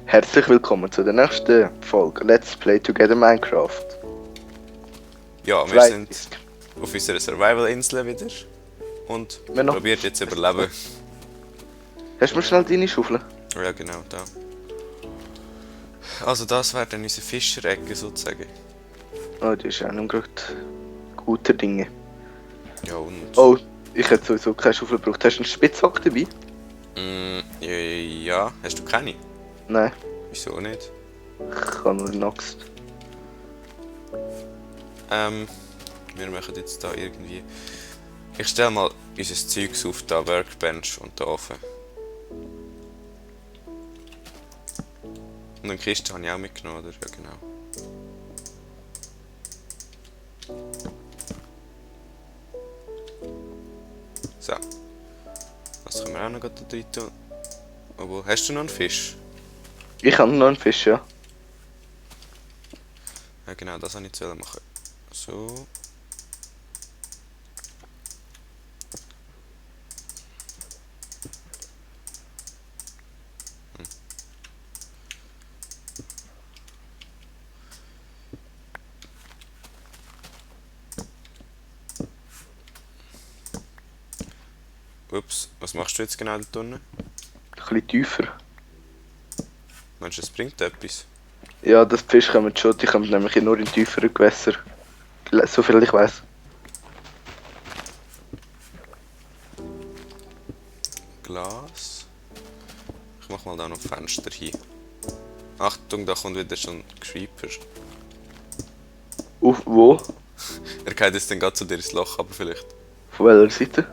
Herzlich willkommen zu der nächsten Folge Let's Play Together Minecraft. Ja, wir Zwei sind Disc. auf unserer Survival-Insel wieder und Wir noch- probiert jetzt zu überleben. Hast du mir schnell deine Schaufel? Ja, genau, da. Also das wäre dann unsere Fischerecke sozusagen. Oh, die ist auch noch gerade guter Dinge. Ja, und... Oh, ich hätte sowieso keine Schaufel gebraucht. Hast du einen Spitzhack dabei? Ja, hast du keine? Nein, Wieso nicht? ich habe nur einen Axt. Wir machen jetzt da irgendwie... Ich stelle mal unser Zeugs auf, da Workbench und den Ofen. Und eine Kiste habe ich auch mitgenommen, oder? Ja, genau. So. Was können wir auch noch da rein tun? Obwohl, hast du noch einen Fisch? Ich habe noch einen Fisch, ja. Ja genau, das habe ich zu machen. So. Ups, was machst du jetzt genau da drinnen? Ein bisschen tiefer. Meinst du, es bringt etwas? Ja, das Fisch kommen schon. Die kommen nämlich nur in tieferen Gewässer. So viel ich weiß. Glas. Ich mach mal da noch Fenster hin. Achtung, da kommt wieder schon ein Creeper. Auf wo? Er geht jetzt dann gerade zu dir ins Loch, aber vielleicht. Von welcher Seite?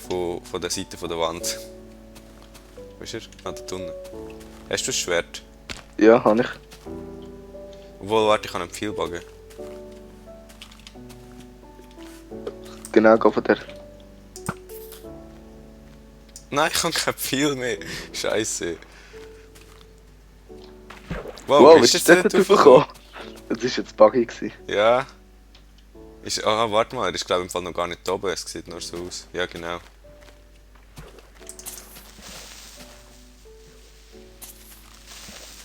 Von der Seite von der Wand. Wo ist er? Ah, da unten. Hast du ein Schwert? Ja, habe ich. Obwohl, warte, ich habe einen Pfeilbogen. Genau, geh von der. Nein, ich habe kein Pfeil mehr. Scheiße. Wow, Wow, bist bist du du jetzt dort raufgekommen? Das war jetzt buggy gewesen. Ja. Warte mal, er ist glaube ich im Fall noch gar nicht oben, es sieht nur so aus. Ja, genau.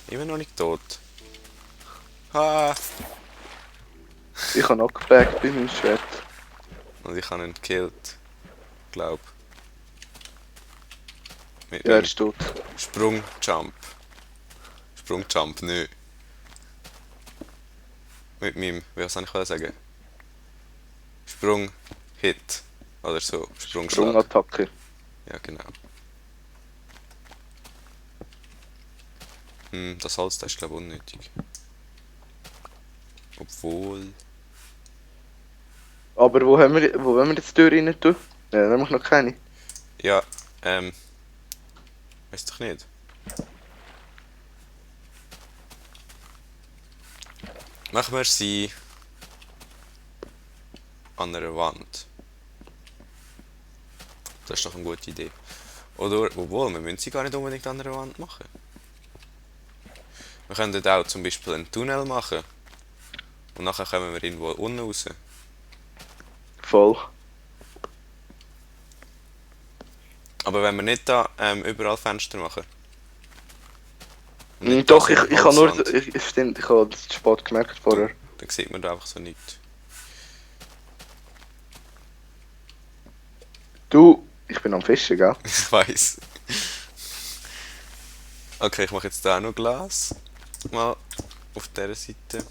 Immer noch nicht tot. Ah! Ich habe knockback bei meinem Schwert. Und ich habe ihn gekillt. Glaub. Mit Ja, er meinem ist tot. Sprung-Jump. Sprung-Jump, nö. Mit meinem, was soll ich sagen? Sprung-Hit. Oder so, Sprungschlag. Sprungattacke. Ja, genau. Das Holz, das ist glaube ich unnötig. Obwohl... Aber wo wollen wir jetzt die Tür rein tun? Ja, nämlich noch keine. Ja, weiß doch nicht. Machen wir sie an einer Wand. Das ist doch eine gute Idee. Oder, obwohl, wir müssen sie gar nicht unbedingt an einer Wand machen. Wir können auch zum Beispiel einen Tunnel machen. Und nachher kommen wir irgendwo unten raus. Voll. Aber wenn wir nicht da überall Fenster machen. Und Mm, nicht da doch, so ich habe nur. Holzwand, Stimmt, ich habe das zu spät gemerkt vorher. Dann sieht man da einfach so nichts. Du, ich bin am Fischen, gell? Ich weiß. Okay, ich mache jetzt da noch Glas. Mal auf dieser Seite.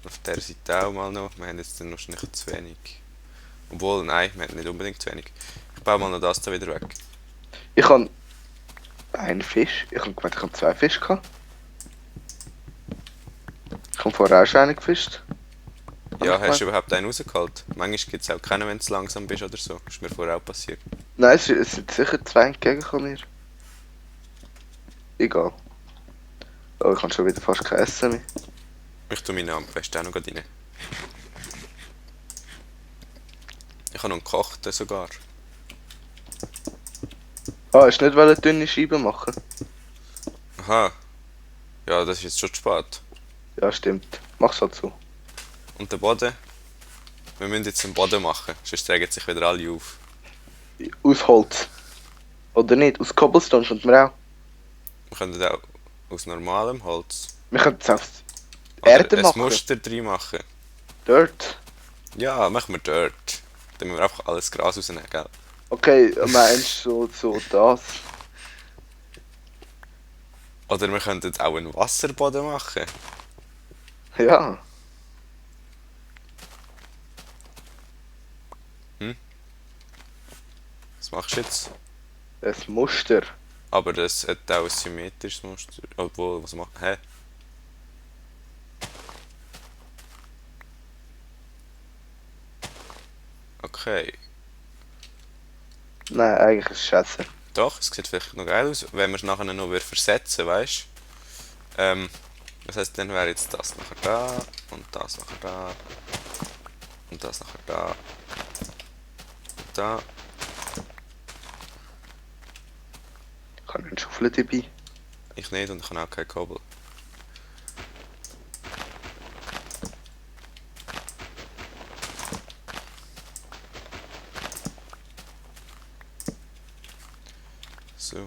Auf dieser Seite auch mal noch. Wir haben jetzt dann wahrscheinlich zu wenig. Obwohl, nein, wir haben nicht unbedingt zu wenig. Ich baue mal noch das da wieder weg. Ich habe einen Fisch. Ich habe gemeint, ich habe zwei Fische gehabt. Ich habe vorher auch schon einen gefischt. Ja, ich hast du überhaupt einen rausgeholt? Manchmal gibt es auch keinen, wenn du langsam bist oder so. Ist mir vorher auch passiert. Nein, es sind sicher zwei entgegengekommen mir. Egal. Oh, ich habe schon wieder fast kein Essen mehr. Ich tue meinen am besten auch noch rein. Ich habe noch einen gekochten sogar. Ah, hast du nicht eine dünne Scheibe machen? Aha. Ja, das ist jetzt schon zu spät. Ja, stimmt. Mach's halt so. Und der Boden? Wir müssen jetzt einen Boden machen, sonst regen sich wieder alle auf. Aus Holz. Oder nicht? Aus Cobblestone kommt man auch. Wir können auch aus normalem Holz. Wir können es auf Oder Erde ein machen. Muster drin machen. Dort. Ja, machen wir dort. Dann müssen wir einfach alles Gras rausnehmen, gell? Okay, meinst du so das? Oder wir könnten auch einen Wasserboden machen. Ja. Was machst du jetzt? Ein Muster. Aber das hat auch ein symmetrisches Muster. Obwohl, was macht. Hä? Okay. Nein, eigentlich ist es scheiße. Doch, es sieht vielleicht noch geil aus, wenn wir es nachher noch wieder versetzen, weißt du? Das heisst, dann wäre jetzt das nachher da und das nachher da und das nachher da und da. Ich habe eine Schaufel dabei. Ich nicht und ich habe auch keinen Kabel. So.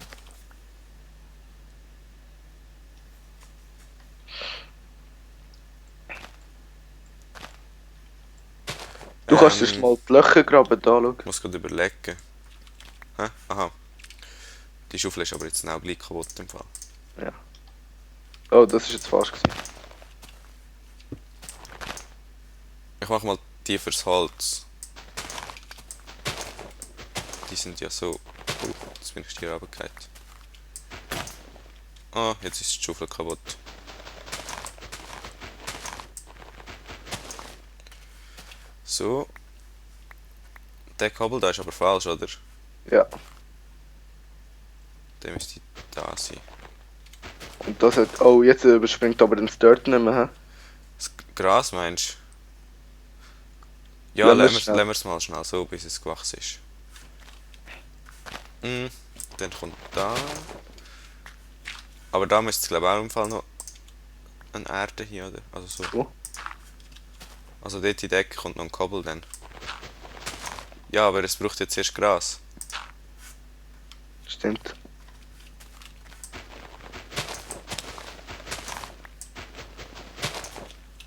Du kannst erst mal die Löcher graben, da schau. Ich muss gerade überlegen. Hä? Aha. Die Schaufel ist aber jetzt auch gleich kaputt im Fall. Ja. Oh, das ist jetzt falsch gewesen. Ich mach mal tieferes Holz. Die sind ja so. Jetzt bin ich hier runtergefallen. Ah, jetzt ist die Schaufel kaputt. So. Der Kabel da ist aber falsch, oder? Ja. Der müsste da sein. Und das hat. Oh, jetzt überspringt aber den Dirt nicht mehr. Hä? Das Gras meinst du? Ja, Lassen wir lassen schnell. wir es mal schnell so, bis es gewachsen ist. Dann kommt da. Aber da müsste es glaube ich auch im Fall noch eine Erde hier, oder? Also so. Wo? Also dort in die Ecke kommt noch ein Kabel dann. Ja, aber es braucht jetzt erst Gras. Stimmt.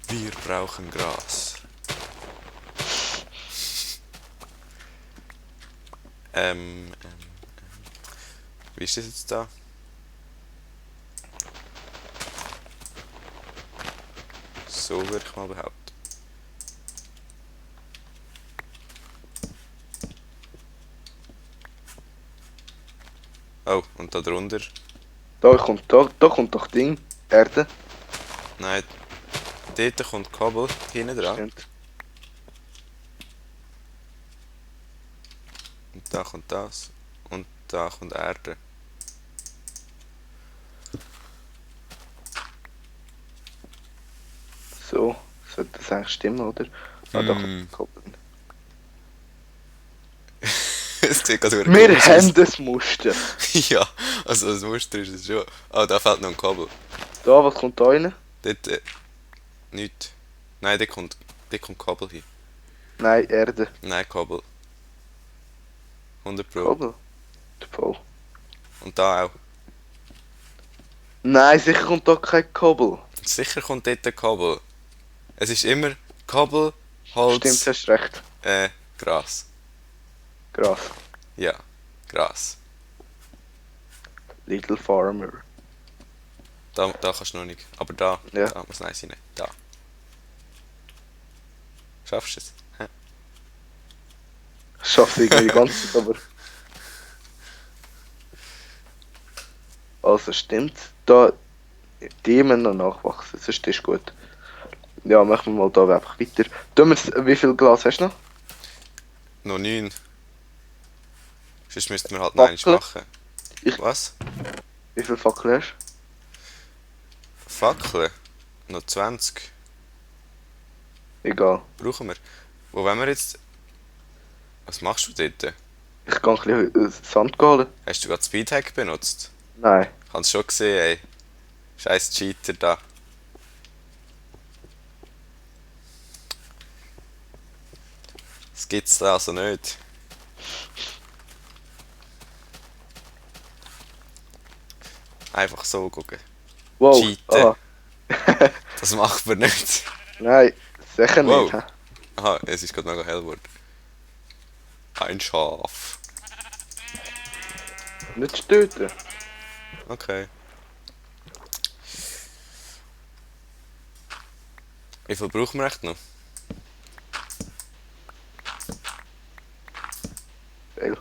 Wir brauchen Gras. Wie ist das jetzt da? So würde ich mal behaupten. Oh, und da drunter? Da kommt doch Ding. Erde. Nein, dort kommt Kabel hinten dran. Stimmt. Und da kommt das. Und da kommt Erde. So. Sollte das eigentlich stimmen, oder? Ah, da kommt Koppel. Es sieht gerade Wir komisch aus. haben das Muster. Ja, also das Muster ist es schon. Ah, da fehlt noch ein Kabel. Da, was kommt da rein? Dort, nichts. Nein, dort kommt Kabel hin. Nein, Erde. Nein, Kabel. 100 Pro. Kabel. Voll. Und da auch. Nein, sicher kommt da kein Kabel. Sicher kommt dort ein Kabel. Es ist immer Kabel, Holz, Stimmt, hast recht. Gras. Gras. Ja, Gras. Little Farmer. Da kannst du noch nicht. Aber da, Ja. da muss nein sein. Da. Schaffst du es? Hä? Schaff's irgendwie die ganze Zeit, aber. Also stimmt. Da. Die müssen noch nachwachsen, sonst ist gut. Ja, machen wir mal da einfach weiter. Wie viel Glas hast du noch? Noch 9. Sonst müssten wir halt noch eins Fackeln? machen. Ich- Was? Wie viel Fackel hast Fackeln? Noch 20. du? Egal. Brauchen wir. Wo wollen wir jetzt... Was machst du dort? Ich kann ein bisschen Sand holen. Hast du gerade Speedhack benutzt? Nein. Ich hab's schon gesehen, ey. Scheiß Cheater da. Das gibt's da also nicht. Einfach so gucken. Wow. Cheaten. Aha. Das macht man nicht. Nein, sicher Wow. nicht. Hä? Aha, es ist gerade mega hell geworden. Ein Schaf. Nicht töten. Okay. Wie viel brauchen wir echt noch? Geil.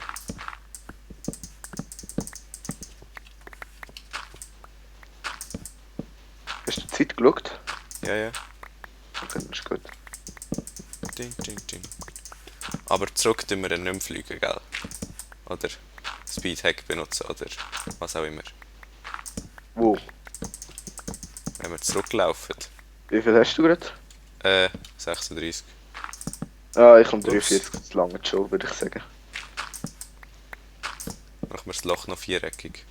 Hast du die Zeit geschaut? Ja, ja. Okay, das ist gut. Ding, ding, ding. Aber zurück tun wir dann nicht mehr fliegen, gell? Oder Speedhack benutzen oder was auch immer. Wo? Wenn wir zurücklaufen. Wie viel hast du gerade? 36. Ah, ich komme Ups. 43, das lange schon, würde ich sagen. Machen wir das Loch noch viereckig.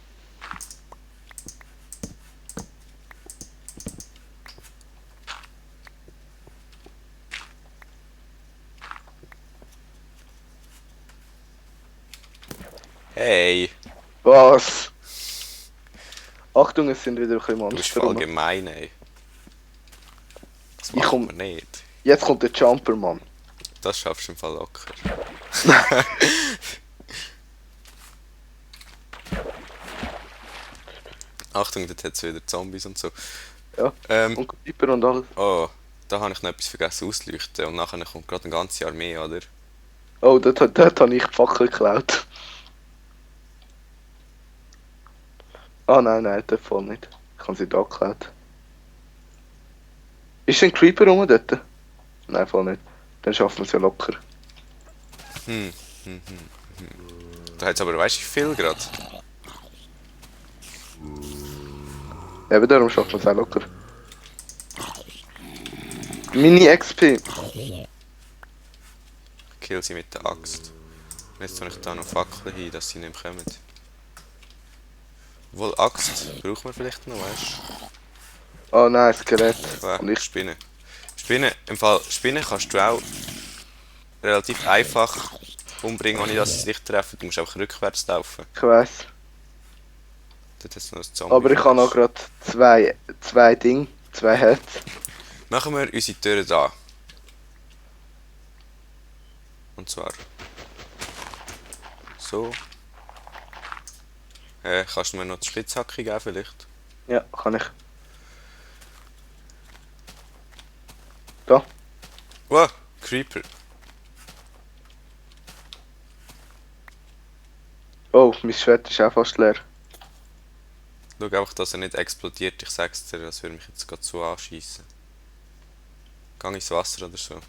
Hey! Was? Achtung, es sind wieder ein bisschen Du bist Monster voll rum. gemein, ey. Das Ich macht komm- man nicht. Jetzt kommt der Jumper, Mann. Das schaffst du im Fall locker. Achtung, dort hat es wieder Zombies und so. Ja. Und Creeper und alles. Oh, da habe ich noch etwas vergessen auszuleuchten und nachher kommt gerade eine ganze Armee, oder? Oh, dort habe ich die Fackel geklaut. Ah nein, dort voll nicht. Ich habe sie da geklaut. Ist ein Creeper rum dort? Nein, voll nicht. Dann schaffen wir es ja locker. Da hat es aber, weißt du, wie viel gerade? Eben darum schaffen wir es auch locker. Mini XP. Kill sie mit der Axt. Und jetzt tue ich da noch Fackeln hin, dass sie nicht mehr kommen. Obwohl, Axt brauchen wir vielleicht noch, weißt Oh nein, Skelett. du? Und ich Spinnen. Spinnen, im Fall, Spinnen kannst du auch relativ einfach umbringen, ohne dass sie dich treffen. Du musst einfach rückwärts laufen. weiss. Dort hat es noch ein Zombie. Aber ich habe noch gerade zwei Herz. Machen wir unsere Türe da. Und zwar so. Kannst du mir noch die Spitzhacke geben vielleicht? Ja, kann ich. Da. Wow, Creeper. Oh, mein Schwert ist auch fast leer. Schau einfach, dass er nicht explodiert. Ich sag's dir, das würde mich jetzt gerade so anschießen. Gang ins Wasser oder so.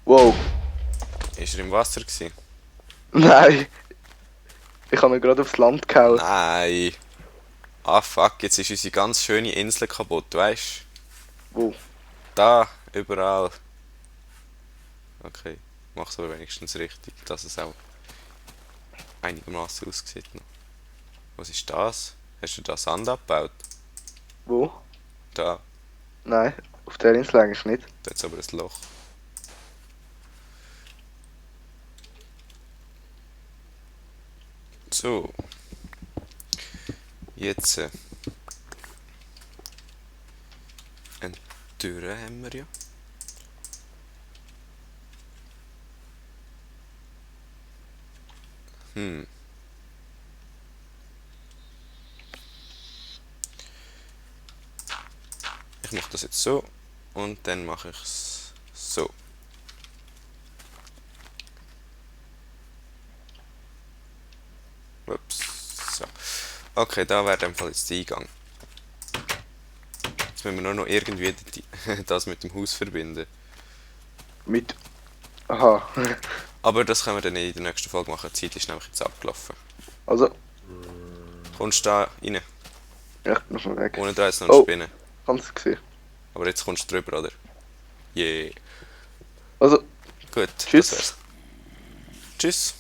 Wow. Ist er im Wasser gewesen? Nein. Ich habe ihn gerade aufs Land gehauen. Nein. Ah fuck, jetzt ist unsere ganz schöne Insel kaputt, weißt Wo? du? Da, überall. Okay, mach's aber wenigstens richtig, dass es auch einigermaßen aussieht noch. Was ist das? Hast du da Sand abgebaut? Wo? Da, Nein, auf der Insel eigentlich nicht. da ist aber ein Loch. So. Jetzt. Eine Tür haben wir ja. Ich mache das jetzt so und dann mache ich es so. Ups. So. Okay, da wäre in dem Fall jetzt der Eingang. Jetzt müssen wir nur noch irgendwie das mit dem Haus verbinden. Mit. Aha. Aber das können wir dann in der nächsten Folge machen. Die Zeit ist nämlich jetzt abgelaufen. Also, Kommst du da rein? ja, ich muss mal weg. Ohne da jetzt noch eine Oh. Spinne. Kannst du gesehen. Aber jetzt kommst du drüber, oder? Yeah. Also, Gut. Tschüss. Das wär's. Tschüss.